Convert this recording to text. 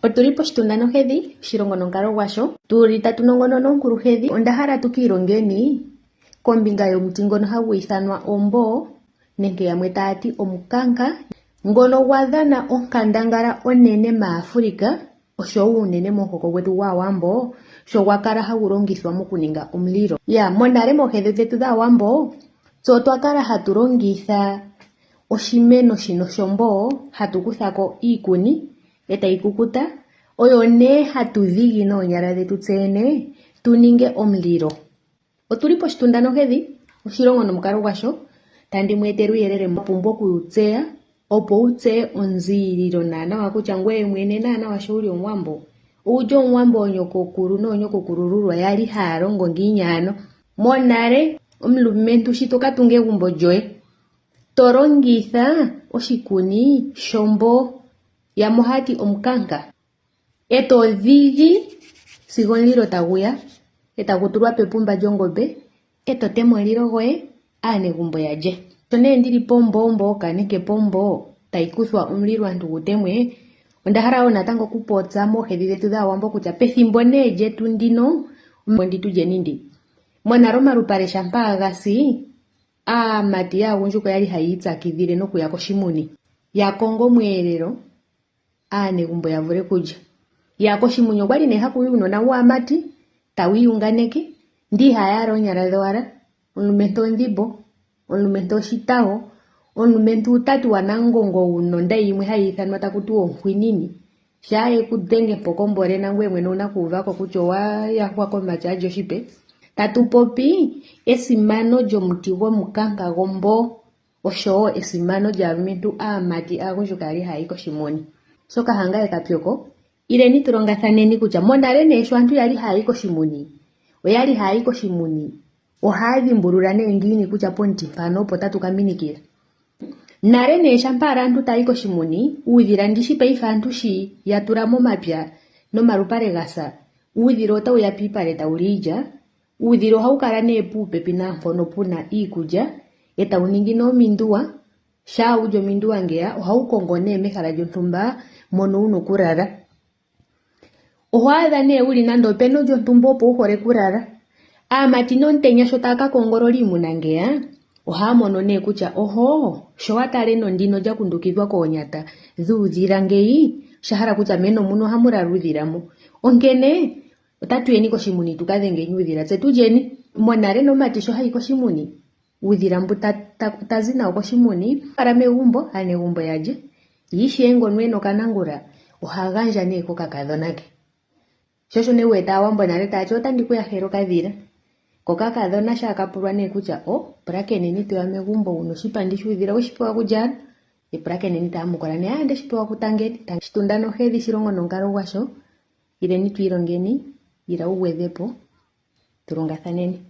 Otuli poshitunda nohedhi, oshilongo nonkalo gwasho. Tuli tatu nongonona oonkuluhedhi. Onda hala tu kiilongeni kombinga yomuti ngono hagu ithanwa omboo nenge yamwe taya ti omukanka, ngono gwa dhana onkandangala onene maAfrika oshowo unene momuhoko gwetu gwAawambo sho gwa kala hagu longithwa mokuninga omulilo. Ya, monale moohedhi dhetu dhAawambo tse otwa kala hatu longitha oshimeno shino shomboo hatu kutha ko iikuni e tayi kukuta, oyo nee hatu dhigi noonyala dhetu tse yene tu ninge omulilo. Otu li poshitunda nohedhi, oshilongo nomukalo gwasho, tandi mu etele uuyelele mwa pumbwa oku wu tseya, opo wu tseye onziililo naanawa kutya ngoye mwene naanawa sho wu li Omuwambo, owu li Omuwambo oonyokokulu noonyokokulululwa ya li haya longo ngiini ano. Monale, omulumentu shi to ka tunga egumbo lyoye, to longitha oshikuni shomboo, yamwe ohaya ti omukanka. E to dhigi sigo omulilo tagu ya, e tagu tulwa pepumba lyongombe, e to tema omulilo goye, aanegumbo ya lye. Sho nee ndi li pomboo mboka nenge pomboo tayi kuthwa omulilo aantu gu temwe, onda hala wo natango okupopya moohedhi dhetu dhAawambo kutya pethimbo nee lyetu ndino, ndi tu lyeni ndi. Monale omalupale shampa ga si, aamati yaagundjuka oyali hayi ipyakidhile nokuya koshimuni ya konge omweelelo aanegumbo ya vule kulya. Ya koshimuni okwali nee haku yi uunona waamati tawu iyunganeke ndele ihaya yala oonyala dhowala, omulumentu ondhimbo, omulumentu oshitago, omulumentu uutati wanangongo wuna ondayi yimwe hayi ithanwa taku tiwa onkwinini. Shaa ye ku dhenge mpoka ombole nangoye mwene owuna ku uva ko kutya owa yahwa komatya lyoshipe. Tatu popi esimano lyomuti gwomukanka gomboo. Osho wo esimano lyaalumentu aamati aagundjuka yali haya yi koshimuni. Shoka hangaye kapyoko, ileni tu longathaneni kutya monale nee sho aantu yali haya yi koshimuni, oyali haya yi koshimuni ohaya dhimbulula nee ngiini kutya pomuti mpano opo tatu ka minikila. Nale nee shampa ala aantu taya yi koshimuni, uudhila ndishi paife aantu shi ya tula momapya nomalupale ga sa, uudhila otawu ya piipale tawu li iilya, Uudhila ohawu kala nee puupepi naampono pu na iikulya e tawu ningi nee ominduwa. Shaa wu li ominduwa ngeya ohawu kongo nee mehala lyontumba mono wu na okulala. Oho adha nee wu li nande openo lyontumba opo wu hole okulala. Aamati nomutenya sho taya ka kongolola iimuna ngeya ohaya mono nee kutya ohoo sho wa tala eno ndino lya kundukidhwa koonyata dhuudhila ngeyi osha hala kutya meno muno ohamu lala uudhila mu. Onkene Otatu yeni koshimuni tu ka dhengeni uudhila tse tu lyeni. Monale nomati sho hayi koshimuni, uudhila mbu ta, ta, ta zi nawo koshimuni, fala megumbo, aanegumbo ya lye. Ye ishewe ngono e na okanangula, oha gandja nee kokakadhona ke. Sho osho nee wu wete Aawambo nale taya ti otandi ku yahele okadhila. Ko kakadhona shaa ka pulwa nee kutya o, pulakeneni to ya megumbo wu na oshipandi shuudhila we shi pewa kulye ano? Ye pulakeneni ta yamukula nee, aa nde shi pewa kuTangeni. Shitunda nohedhi shilongo nomukalo gwasho. Ileni tu ilongeni, ila wu gwedhe po, tu longathaneni.